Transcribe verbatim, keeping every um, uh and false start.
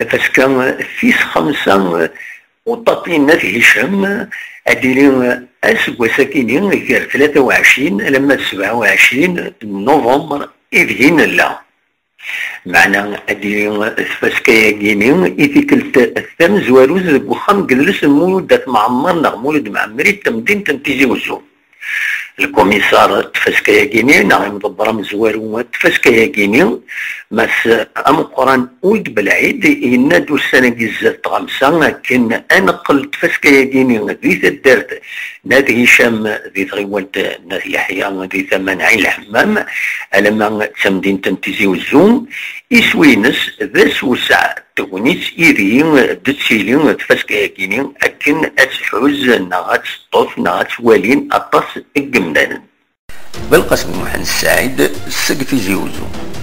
Tafaska tis xemsa, uṭaṭi n At Hicam ad d-tili aseggas-akini gar tlata u ɛecrin alamma d sebɛa u ɛecrin n november ideg i nella. Meɛna ad d-tili tfaska-yagini i tikkelt tamezwarut deg uxxam n yidles n Mulud At Mɛemmer neɣ Mulud Mɛemmri n temdint n Tizi Uzzu. Lkumiṣar n tfaska-yagini neɣ imḍebber amezwaru n tfaska-yagini, Mass Ameqqran Ould Belɛid, yenna-d ussan-agi zdat tɣamsa akken ad neqqel tfaska-yagini di taddart n At Hicam di tɣiwant n At Yeḥya di tama n Ɛin Lḥemmam alamma d tamdint n Tizi Uzzu. Iswi-ines d asewseɛ n tegnit ideg d-tettili tfaska-yagini akken ad tḥuz neɣ ad teṭṭef neɣ ad twalin aṭas n yemdanen. Belqasem Muḥend Saɛid seg Tizi Uzzu.